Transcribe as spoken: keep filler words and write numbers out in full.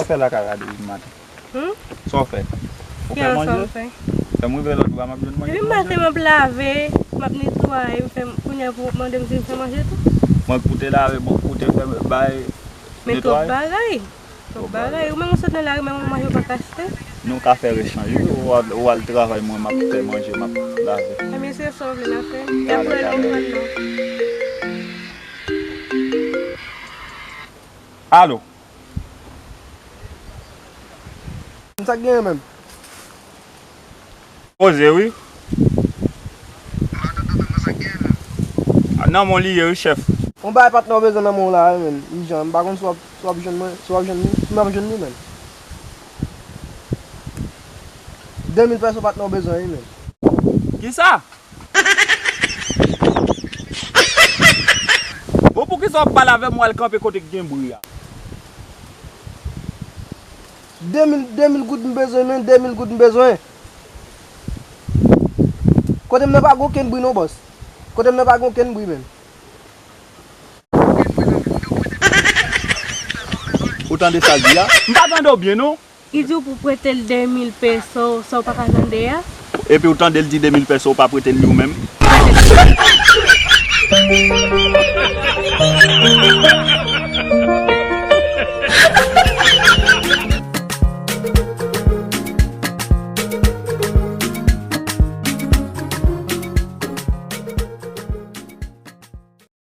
Fè lakay la depi maten. Hmm? Sa w fè? Ou fè manje? Sa w fè? Fè m rive lòt bò a, m ap jwenn manje. Depi maten m ap lave, m ap netwaye, m fè, kounye a pou w mande m si m fè manje tou? Mwen k pou te lave, mwen k pou te fè bay netwaye. Men twòp bagay. Twòp bagay. Ou menm ou sot nan lari, menm yon manje ou pa ka achte. Nou ka fè rechanj wi. Ou al, ou al travay, mwen m ap fè manje, m ap lave. Ebyen se sa w vle n ap fè. Y ap pran l konprann non. Alo. Sa k genyen menm? Poze wi. Nan men w li ye wi chèf. Yon bagay patnè w bezwen nan men w la wi menm. Ijan, m pa konn si w ap, si w ap jwenn mwen, si w ap jwenn li, si m ap jwenn li menm. De mil pèso patnè w bezwen wi menm. Kisa? Bon, poukisa w ap pale avè m, w al kanpe kote k gen bri a? De mil, de mil goud m bezwen, men, de mil goud m bezwen. Kote m nan pa gen okenn bri non, bòs. Kote m nan pa gen okenn bri, men. Ou tande sa l di a? M pa tande w byen, non. Li di w pou prete l de mil peso, sa w pa ka tande a? Epi w tande l di de mil peso, w pa prete l li w menm?